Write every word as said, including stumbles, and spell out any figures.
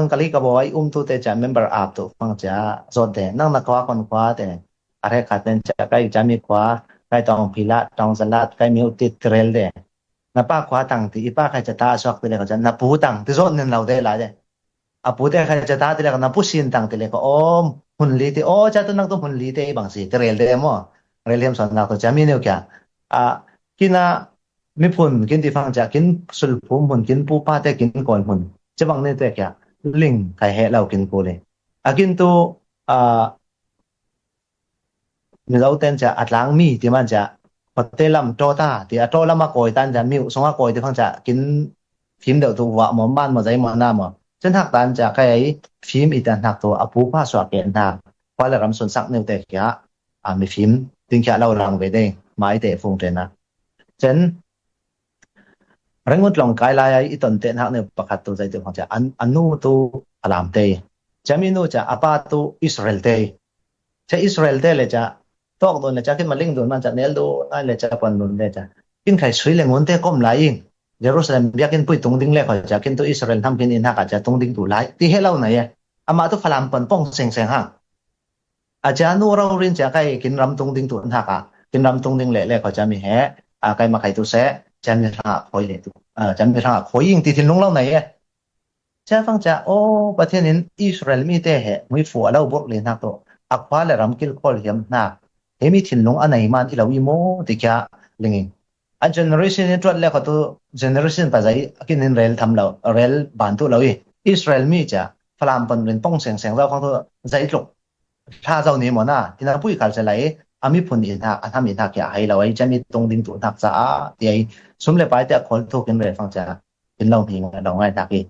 tun kali ka bo ai um tu te cha member ap tu fang cha zot de. Nang na khua kon khua te. A re khat nen cha kai cha mi khua, kai tong phila, tong zalat, kai miu tit rel de. Na pa khua tang ti, i pa khai cha ta suak ti le ko cha, na pu tang ti zot nen lau de la de. A pu te khai cha ta ti le ko, na pu sin tang ti le ko, om, hun li ti, o cha tu nang tu hun li te bang si, ti rel de mo. Rel hiam son nak tu cha mi neu kya. A, kina, mi phun, kin ti fang cha, kin sul phum hun, kin pu pa te, kin kon hun. Cha bang ne te kya, ling khai he lau kin ku le. A kin tu, a, Mizo ten cha, a tlang mi ti man cha, khote lam to ta, ti a to lam a koi tan cha, miu song a koi ti fang cha, kin phim deuh tu wa mo, man mo, zai mo, na mo. Chen hak tan cha, kai ai phim i tan hak tu, a pu pa suak ke na. Khua le ram sun sak neu te kya, a mi phim, tin kya lau lang ve de, mai te fung te na. Chen, Rangoon tlawng kai lai ai i ton te hak neu pakhat tu zai tu fang cha, an, a nu tu a lam te. Cha mi nu cha, a pa tu Israel te. Cha Israel te le cha, tok don le cha, kin ma ling don man cha, nel don ai le cha, pon don le cha. Kin khai sui le ngun te kom lai ing. Jerusalem biak in pui tung ding le ko cha, kin tu Israel nam kin in hak a cha, tung ding tu lai. Ti he lau na ye. Ama tu Falam pon pong seng seng ha. A cha nu rau rin cha kai kin ram tung ding tu hak a. Kin ram tung ding le le ko cha mi he. A kai ma kai tu se. Cha mi hak khoi le tu. A cha mi hak khoi ing ti thin lung lau na ye. Cha fang cha, o, Pathian in Israel mi te he, mui fu a lo bok le nak to. A khua le ram kil khol hiam nak. He mi thin lung a nei man i lo i mo, ti kya lingin. A generation in tuat le ko tu, generation pa zai, a kin in rel tham lo, rel ban tu lo i. Israel mi cha, Falam pon rin pong seng seng zau fang tu, zai tluk. Thla zau ni mo na, in a pui kal se lai, a mi phun in hak, a tham in hak kya hai lo ai, cha mi tung ding tu nak cha a, ti ai. Sum le pai te a khol tu kin rel fang cha. Kin lo ni lo ngai nak i.